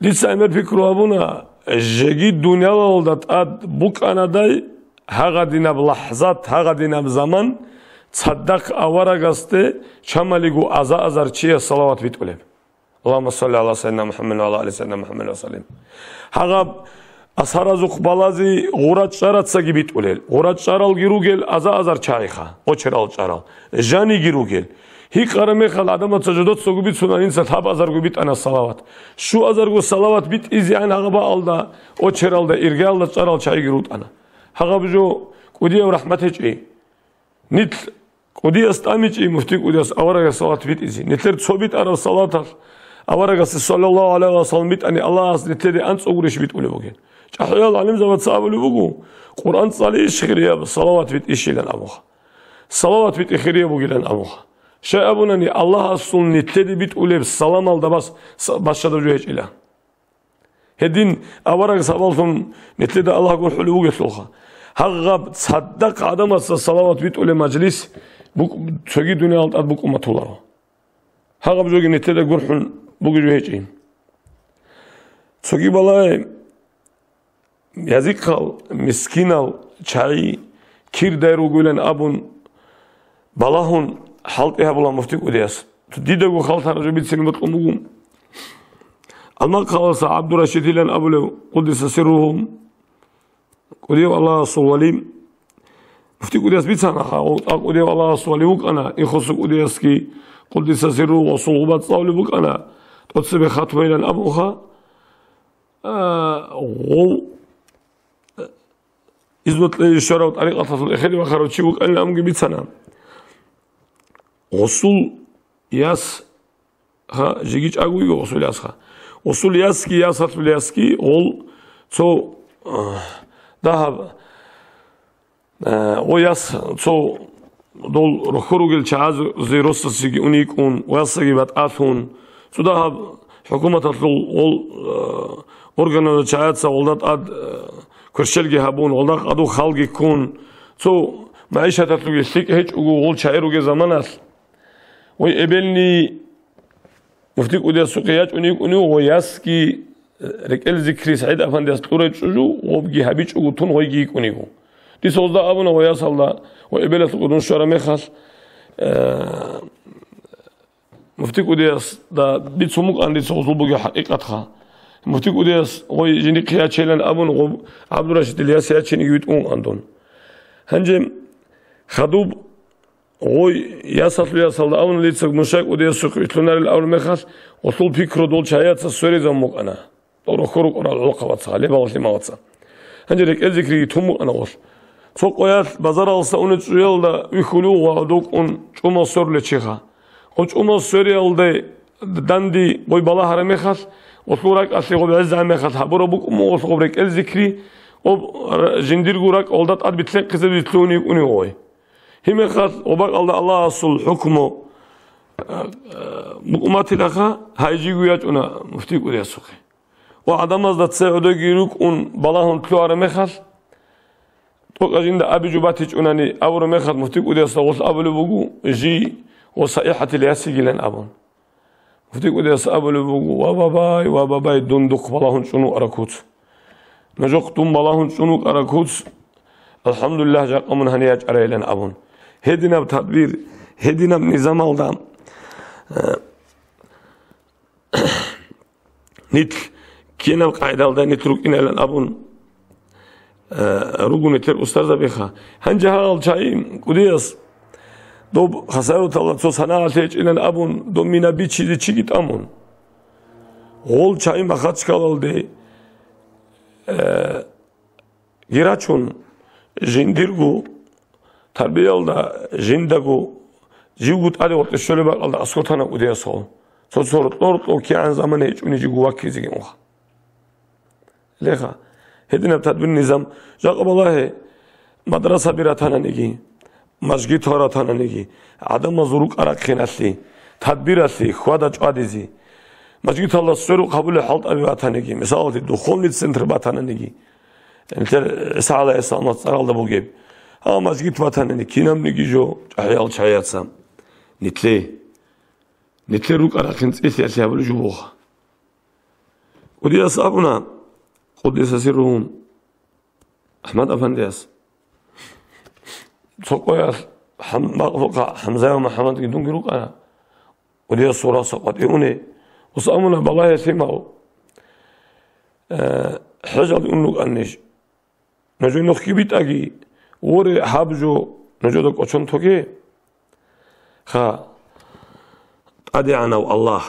Дица гӀемер пикру гьабуна, жеги дуниялалда тӀад букӀанадай гьагъадинаб лахӀзат, гьагъадинаб заман, цадахъ аварагасде чамалиго аза-азар чияс салават битӀулеб. Аллагьумма салли гӀала сайидина МухӀаммад ва гӀала али сайидина МухӀаммад ва саллим. Гьагъаб асаразухъ балазе гъура чӀарацаги битӀулел, гъура чӀаралги ругел аза-азар чагӀиха, очерал чӀарал, жаниги ругел. Гьикъараб мехалъ гӀадамаца жодоцаго бицуна, инса лъабазарго битӀана салават. Щуазарго салават битӀизегӀан гьагъаб бакӀалда, очералда, иргаялда чӀарал чагӀиги рутӀана. Гьагъаб жо кӀудияв рахӀмат гьечӀи. Нилъ кӀудияс тӀамичӀи, муфти кӀудияс аварагас салават битӀизе. Нилъер цо битӀараб салаваталъ аварагасе саллаллагьу гӀалайгьи ва саллам битӀани Аллагьас нилъеде анцӀго гурищ битӀулеб бугеб. ЧӀахӀиял гӀалимзабаца абулеб буго, Къуръан цӀалищ хирияб, салават битӀищилан абуха. Салават битӀи хирияб бугилан абуха. Щай абунани, Аллагьасул нилъеде битӀулеб саламалда бас-, с-, бащадаб жо гьечӀила. Гьедин авараг сабаблъун нилъеда Аллагь гурхӀулев вугелъулха. Гьагъаб цадахъ гӀадамаца салават битӀулеб мажлис букӀ-, цоги дуниялалда тӀад букӀун батуларо. Гьагъаб жоги нилъеда гурхӀун бугеб жо гьечӀин. Цоги балагье, язихъал, мискинал чагӀи кирдай ругилан абун, балагьун хӀалтӀи гьабула муфти кӀудияс. Дидаго хал таржу бицин бокьун буго. Гьалмагъ халаса ГӀабдурашидилан абулев, къуддиса сирругьу, кӀудияв Аллагьасул вали, муфти кӀудияс бицана, гьав тӀа кӀудияв Аллагьасул вали вукӀана, Ихосул кӀудиясги, къуддиса сирругьу, гъосул гъуба цӀалулеб букӀана, тӀоцебе хатмайилан абунха, а, гъов Изну кьезе щварав тӀарикъаталъул эхеде вахарав чи вукӀанилан абунги бицана. Гъосул яс, ха, жеги чӀаго виго гъосул ясха. Гъосул ясги, ясалъул ясги гъол цо, а, дагьаб, а, гъо яс цо дол рохьор ругел чагӀазе росасеги унейкӀун, васаги батӀалъун, цо дагьаб хӀукуматалъул гъол, а, органазда чагӀаца гъолда тӀад, а, кверщелги гьабун, гъолда къаду халги ккун, цо магӀишаталъуги лъикӀ гьечӀого гъол чагӀи ругел заманалъ, гъой эбелни муфти кӀудиясухъе ячӀун йикӀунев гъой ясги, э, рекӀел зикри СагӀид Афандияс кьурай чӀужу, гъобги гьабичӀого тун гъойги йикӀун йиго. Дица гъозда абуна гъой ясалда, гъой эбелалъукъа дун щвараб мехалъ, э, муфти кӀудиясда бицун букӀан дица гъозул бугеб хӀакъикъатха. Муфти кӀудияс гъой жиндихъе ячейилан абун, гъоб ГӀабдурашидил яс ячейниги витӀун вукӀан дун. Гьанже хадуб гъой ясалъул ясалда абуна дица нушай кӀудиясухъе вилълъунарел абулеб мехалъ, гъолъул пикру дол чагӀияца сверизабун букӀана. Дора хьурукъарал гӀолохъабаца, гъалибала лъималаца. Гьанже рекӀел зикриги тун букӀана гъолъ. Цо къоялъ базаралдаса унел чӀужуялда вихьулев гъов дукӀун чӀумал сверулев чиха. Гъов чӀумал свериялда данде гъой балагьараб мехалъ, гъолъул ракӀалъе гъоб гӀезегӀан мехалъ гьабураб букӀун гъолъ гъоб рекӀел зикри, гъоб р-, жиндирго ракӀ гъолда тӀад битлъенхъизе вилълъун йикӀунев гъой. Гьеб мехалъ гъоб бакӀалда Аллагьасул хӀукму, а, а, букӀун батилаха, гьай жиго ячӀуна муфти кӀудиясухъе. Ва гӀадамазда цебе гӀодоги рукӀун балагьун лъугьараб мехалъ, тӀокӀаб жинда абизе батичӀунани абураб мехалъ, муфти кӀудиясда гъолъ абулеб буго, жий ва СагӀид Афандияс йигилан абун. Муфти кӀудияс абулеб буго: «Ва бабай, ва бабай, дун духъ балагьун чӀун вукӀараб куц. Нужехъ дун балагьун чӀун вукӀараб куц, алхӀамдулиллагь, жакъа мун гьанив ячӀарайилан», — абун. Гьединаб тадбир, гьединаб низамалда, э, нилъ кинаб къайдалда нилъ рукӀинайилан абун, э, руго нилъер устарзабиха. Гьанже гьал чагӀи кӀудияс доб хасаваталда цо санагӀалъе гьечӀилан абун, доб мина бичизе чиги тӀамун. Гъол чагӀи Махачкалалде, э, гирачун, жиндирго тарбиялда, жиндаго, живго тӀаде гъоркье щолеб бакӀалда аскӀор тана кӀудиясул. Цо-цо рокьо-рокьо кигӀан замана гьечӀони живго ваккизеги унха. Леха, гьединаб тадбир-низам, жакъа балагье, мадрасаби ратананиги, мажгитал ратананиги, гӀадамазул рукӀа-рахъиналъе, тадбиралъе, хьвада-чӀвадизе, мажгиталда сверухъ гьабулеб хӀалтӀаби батаниги, мисалалъе, духовный центр батананиги, нилъер ГӀиса гӀалайгьиссаламас цӀаралда бугеб, гьаб мажгит батанани кинабниги жо, чӀахӀиял чагӀияца, нилъее, нилъер рукӀа-рахъин цӀилъиялъе гьабулеб жо буго. КӀудияс абуна, къуддиса сирругьу, АхӀмад Афандияс. Цо къоялъ Хам-, Макълукъа ХӀамзаев МухӀаммадги дунги рукӀана. КӀудияс сураса къватӀивуни, ус абуна, балагье лъимал, э, хӀежалде ун рукӀанищ? Нужее нухги битӀаги, воре, гьаб жо нужеда кӀочон тоге. Ха, ТӀадегӀанав Аллагь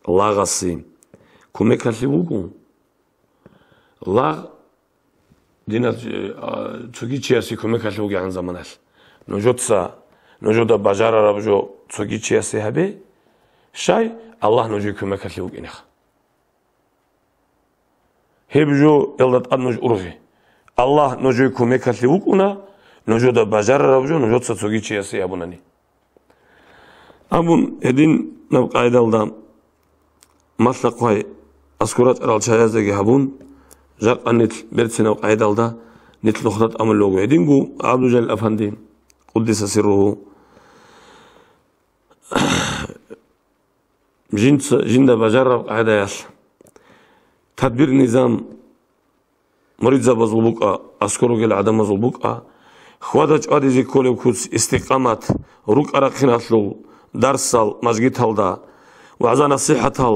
лагъасе кумекалъе вуго. Лагъ динал, а, цоги чиясе кумекалъе вугегӀан заманалъ, нужеца, нужеда бажарараб жо цоги чиясе гьабе, щай Аллагь нужее кумекалъе вукӀинеха. Гьеб жо, элда тӀад нуж ургъе. Аллагь нужее кумекалъе вукӀуна, нужеда бажарараб жо нужеца цоги чиясе гьабунани. Абун, гьединаб къайдалда малъа-хъвай аскӀор рачӀарал чагӀаздаги гьабун, жакъа нилъ берцинаб къайдалда нилъ нухда тӀамулел руго. Гьединго ГӀабдулжалил Афанди, къуддиса сирругьу, жинца, жинда бажарараб къагӀидаялъ, тадбир-низам муридзабазул букӀа, аскӀор ругел гӀадамазул букӀа, хьвада-чӀвадизе кколеб куц, истикъамат, рукӀа-рахъиналъул дарсал, мажгиталда, вагӀза-насихӀатал,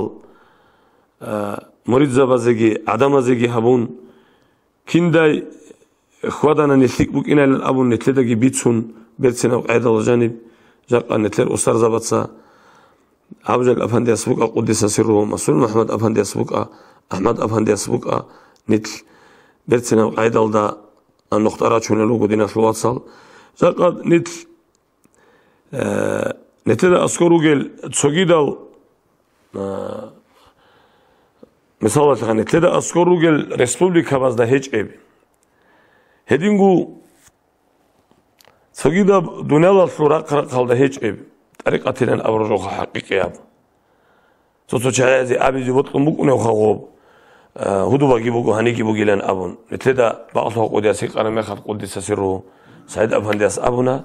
а, муридзабазеги, гӀадамазеги гьабун, киндай хьваданани лъикӀ букӀинайлан абун, нилъедаги бицун, берцинаб къайдала жаниб, жакъа нилъер устарзабаца, ГӀабдул Афандияс букӀа, къуддиса сирругьу, Масул МухӀаммад Афандияс букӀа, АхӀмад Афандияс букӀа, нилъ берцинаб къайдалда нухда рачунел руго, диналъул вацал. Жакъа нилъ, э, нилъеда аскӀор ругел цогидал, э, мисалалъе, нилъеда аскӀор ругел республикабазда гьечӀеб. Гьединго цогидаб дуниялалъул рахъ-рахъалда гьечӀеб тӀарикъатилан абураб жоха хӀакъикъияб. Цо-цо чагӀазе абизе бокьун букӀунебха гъоб, а, гьудубаги буго, гьаниги бугилан абун, нилъеда бакълъун къудияс гьикъараб мехалъ, къуддиса сирругьу, СагӀид Афандияс абуна: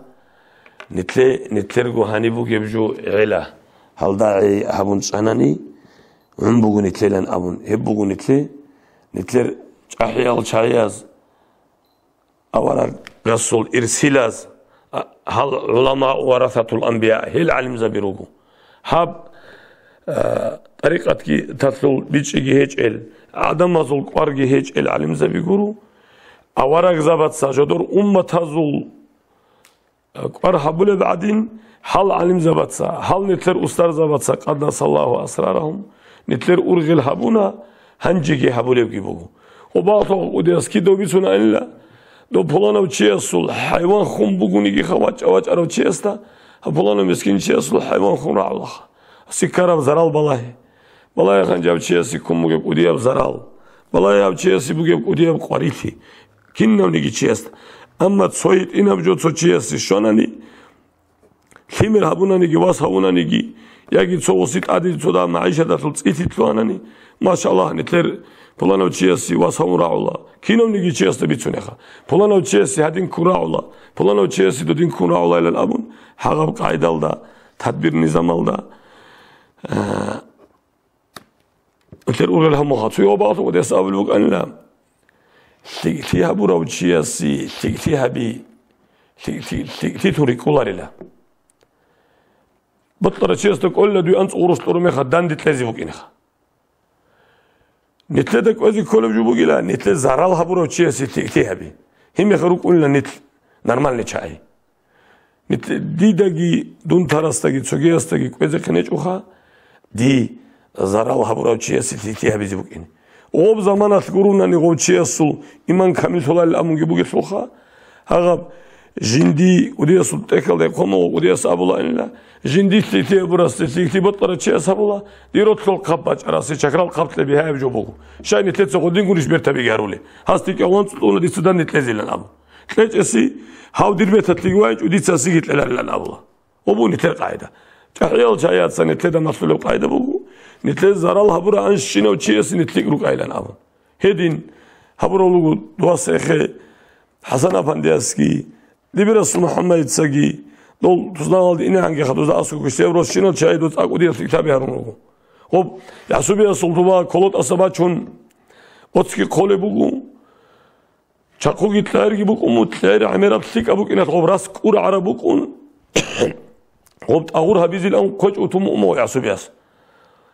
«Нилъе-, нилъерго гьаниб бугеб жо гӀела, гьалда гӀей гьабун цӀанани, гӀун буго нилъелан», — абун. Гьеб буго нилъе, нилъер чӀахӀиял чагӀияз, аварагасул ирсилаз, а, гьал гӀуламаъ варасатул анбия, гьел гӀалимзаби руго. Гьаб, а, тӀарикъатги талъул бичӀчӀиги гьечӀел, гӀадамазул кӀварги гьечӀел гӀалимзаби гуро. Аварагзабаца жодор умматазул, а, кӀвар гьабулеб гӀадин, гьал гӀалимзабаца, гьал нилъер устарзабаца, къаддасаллагьу асрарагьум, нилъер ургъел гьабуна, гьанжеги гьабулебги буго. Ва бакълъун къудияс кидав бицунаанила, дов пуланав чиясул хӀайван хун бугониги ха вачӀа-вачӀарав чиясда, гьаб пуланав мискин чиясул хӀайван хун рагӀулаха. Сиккараб зарал балагье. Балагье гьанже гьав чиясе ккун бугеб кӀудияб зарал. Балагье гьав чиясе бугеб кӀудияб къварилъи. Кинавниги чиясда. Амма цо гьитӀинаб жо цо чиясе щванани, лъимер гьабунаниги, вас гьавунаниги, яги цо уси тӀаде цо дагьаб магӀишаталъул цӀилъи лъугьанани, машаллагь, нилъер пуланав чиясе вас гьавун рагӀула, кинавниги чиясда бицунеха, пуланав чиясе гьадин ккун рагӀула, пуланав чиясе додин ккун рагӀулайилан абун, гьагъаб къайдалда, тадбир-низамалда, а, Нилъер ургъел гьамулха, цо гьаб бакълъун къудияс абулеб букӀанила: лъикӀлъи гьабурав чиясе лъикӀлъи гьаби, лъикӀлъи, лъикӀлъи тун рикӀкӀуларила. Бокьарав чиясда кӀолила дуе анцӀго гъурущ кьураб мехалъ данде кьезе букӀинеха. Нилъеда кӀвезе кколеб жо бугила, нилъер зарал гьабурав чиясе лъикӀлъи гьаби. Гьеб мехалъ рукӀунила нилъ нормальный чагӀи. Нилъ-, дидаги, дун тарасдаги, цогиясдаги кӀвезе хъинечӀоха, дие зарал гьабурав чиясе лъикӀлъи гьабизе букӀине. Гъоб заманалъ гурунани гъов чиясул иман камиллъуларел амунги бугелъулха, гьагъаб жинди кӀудиясул тӀехьалда хъумугъ кӀудияс абулаанила, жинди лъикӀлъи гьабурасе лъикӀлъи бокьарав чияс гьабула, дир ролъул хъаб бачӀарасе чакрал хъаб кьеби гьаб жо буго. Щай нилъеца гъодин гурищ бертабиги гьарули? Гьасде кӀаван цӀуна дица данде кьезилан абу. КьечӀеси, гьав дир беталъеги вайчӀо, дица асиги кьеларилан абула. Гъоб буго нилъер къайда. ЧӀахӀиял чагӀияца нилъеда малъулеб къайда буго, нилъер зарал гьабурагӀанщинав чиясе нилъ лъикӀ рукӀайилан абун. Гьедин гьабурав вуго дувас эхе ХӀасан-афандиясги, Либерасул МухӀаммадицаги, дол тузнагалде инегӀанги хадузда аскӀове щибаб росчинал чагӀи доз акӀудиялъ китаби гьарун руго. Гъоб ЯсубиясултӀуба колотӀаса бачун, оцги хъолеб буго. Чахъуги кьаэрги букӀун, кьаэр гӀемераб лъикӀаб букӀиналъ гъоб рас кӀур гӀараб букӀун, гъоб тӀагъур гьабизилан квечӀ утун муъму гъоб ЯсубиясултӀубас.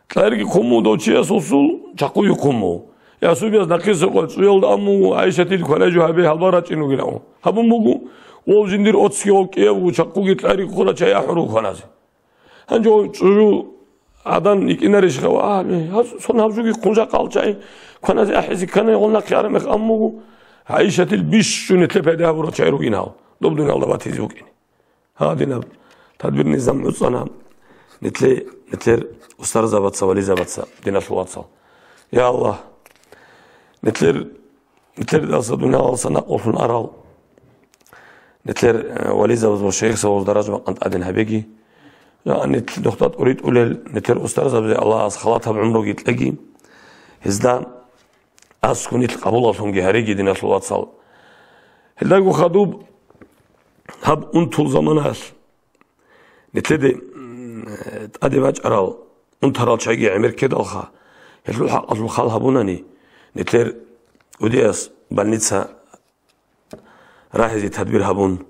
Кьаэрги хъуму дов чиясулсул, чахъуги хъуму. Ясубияс нахъисеб къо цӀуялда амму, ГӀайшатил квалежу гьабе гьалбал рачӀин вугилан. Гьабун буго, гъов жиндир оцги гъоб кӀиябго чахъуги кьаэрги хъуна чай ахӀун руго кваназе. Гьанже гъов чӀужу гӀадан йикӀинарищха ва, а, гьас-, сон гьаб жуги хъун жакъа гьал чай кваназе ахӀизе ккани гъол нахъе араб мех аммуго, ГӀайшатил бищун нилъе пайда гьабурал чай ругин гьал, доб дуниялда батизе букӀине. Гьадинаб тадбир-низам гӀуцӀана нилъе-, нилъер устарзабаца, вализабаца, диналъул вацал. Я Аллагь, нилъер, нилъердаса дуниялалдаса накъуллъун арал, нилъер, э, вализабаз ва шайихзабаз даража-макъам тӀадин гьабеги, я нилъ нухда тӀуритӀулел нилъер устарзабазе Аллагьас халатаб гӀумруги кьеги, гьезда аскӀун нилъ къабулалъунги гьареги, диналъул вацал. Гьелдаго хадуб гьаб унтул заманалъ нилъеде, м, тӀаде бачӀарал унтарал чайги гӀемер ккедалха, гьелъул хӀакъалъулъ хал гьабунани, нилъер кӀудияс больница рагьизе тадбир гьабун,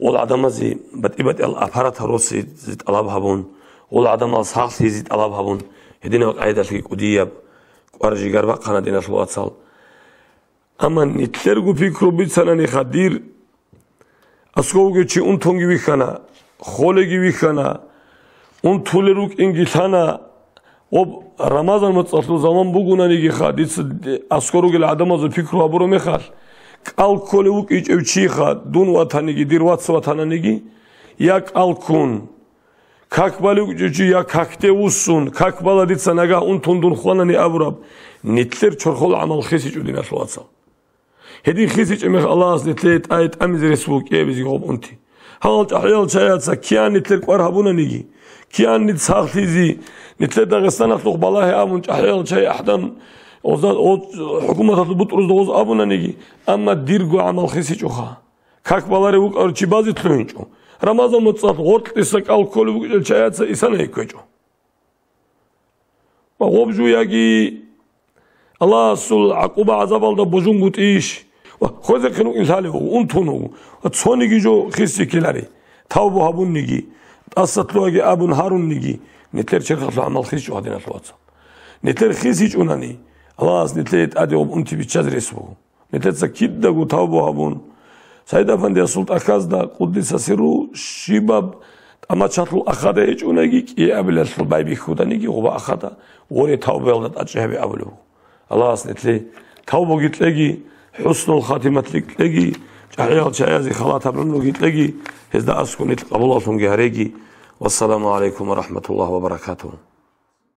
гъол гӀадамазе батӀи-батӀиял аппаратал росизе тӀалаб гьабун, гъол гӀадамал сагълъизе тӀалаб гьабун, Гьединаб къайдалъги кӀудияб кӀвар-жигар бахъана, диналъул вацал. Амма нилъерго пикру бицананиха дир, аскӀовги чи унтунги вихьана, холеги вихьана, унтулел рукӀинги лъана. Об Рамазан моцӀалъул заман бугунанигиха, дица де-, аскӀор ругел гӀадамазул пикру гьабураб мехалъ, кӀал кколев вукӀинчӀев чиха, дун ватаниги, дир вац ватананиги, я кӀал ккун, как балев вукӀинчӀев чи, я какде вуссун, как бала дица нагагь унтун дун хванани абураб, нилъер чорхол гӀамал хисичӀо, диналъул вацал. Гьедин хисичӀеб мех Аллагьас нилъее тӀай тӀамизе рес буго кӀиабизе гъоб унти. Гьалал чӀахӀиял чаяца киян нилъер кӀвар гьабунаниги, киян нилъ сахлъизе, нилъер Дагъистаналъухъ балагье абун чӀахӀиял чай ахӀдан, оза-, о-, хӀукуматалъул бутӀрузда гъоз абунаниги, амма дирго гӀамал хисичӀоха. Как баларев вукӀарав чи базе лъугьинчӀо. Рамазан моцӀалъ гъоркьиса кӀал кколев вукӀинчӀел чаяца исана гьекквечӀо. Ва гъоб жу яги Аллагьасул гӀакъуба-гӀазабалда божунгутӀийищ? Ва хвезехъин вукӀин лъалев вуго, унтун вуго, ва цониги жо хисиккелари, тавбу гьабунниги, тӀасалъугьаги абун гьарунниги, нилъер черхалъул гӀамал хисичӀо, диналъул вацал. Нилъер хисичӀунани, Аллагьас нилъее тӀаде гъоб унти биччазе рес буго. Нилъеца кидаго тавбу гьабун, Саид-Афандиясул тӀахьазда, къуддиса сирру, щибаб тӀамачалъул ахада гьечӀонаги, кӀиабилалъул байбихьуданиги гъоба ахада, воре, тавбаялда тӀачӀи гьабе абулеб буго. Аллагьас нилъее тавбуги кьеги, хӀуснул хатиматлъи кьеги, чӀахӀиял чаязе халатаб гӀумруги кьеги, гьезда аскӀоб нилъ къабулалъунги гьареги. Вассаламу гӀалайкум ва рахӀматуллагьи ва баракатугьу.